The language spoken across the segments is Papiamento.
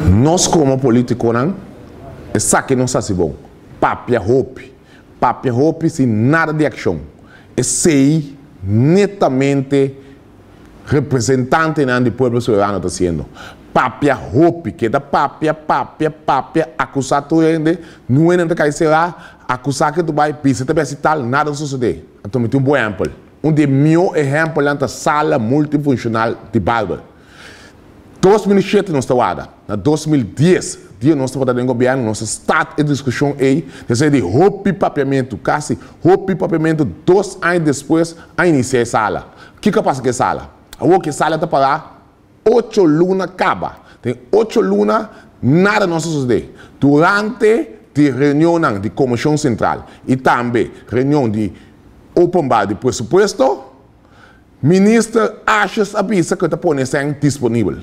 Nos komo polítikonan esaki nos hasi bon, papia hopi, papia hopi sin nada di akshon. Esei netamente representantenan di pueblo soberano ta hasiendo. Papia hopi, keda papia, papia, papia, akusá tur hende, nuenan ta kai será, akusá ke tu bai, bisa ta bai hasi tal, nada ta sosodé. Anto mi tin un bon ehèmpel. Un di e mihó ehèmpelnan ta Sala Multifunshonal di Barber. 2007 nos ta warda. Na 2010, dia nos tabata den gobièrnu, nos a start e diskushon ei, despues di hopi papiamentu, kasi hopi papiamentu, dos aña despues a inisiá e sala. Kiko a pasa ku e sala? Awor ku e sala ta pará ocho luna kaba. Den ocho luna nada no a sosodé. Durante di reunionnan di Komishon Sentral i tambe reunion di Openbaar di Presupuesto, Minister Asjes a bisa ku e ta pone esei disponibel.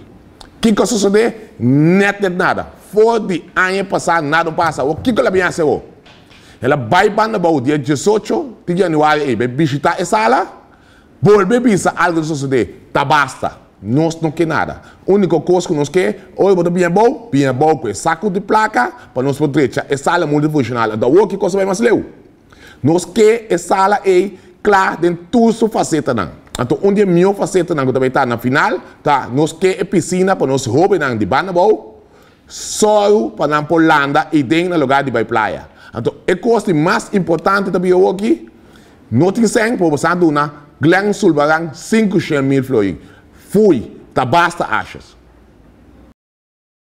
Kiko a sosodé? Nèt nèt nada. For di aña pasá nada no pasa. Awor kiko el a bin hasi awor? El a bai banda abou dia diesocho di yanüari ei bai bishitá e sala, bolbe bisa algu ta sosodé. Ta basta. Nos no ke nada. Úniko kos ku nos ke, ora bo ta bini abou, bini abou ku e saku di plaka pa nos por drecha e sala multifunshonal. Anto awor ki kos a bai mas leu? Nos ke e sala ei kla den tur su fasetanan. Anto un di e mihó fasetanan ku ta bai ta na final ta nos ke e pisina pa nos hóbennan di banda abou sòru pa nan por landa eiden na lugá di bai playa. Anto e kos di mas importante ta bira awoki, no tin sèn pa bo sa duna Glenn Sulvaran 500.000 florin. Fui, ta basta ashes.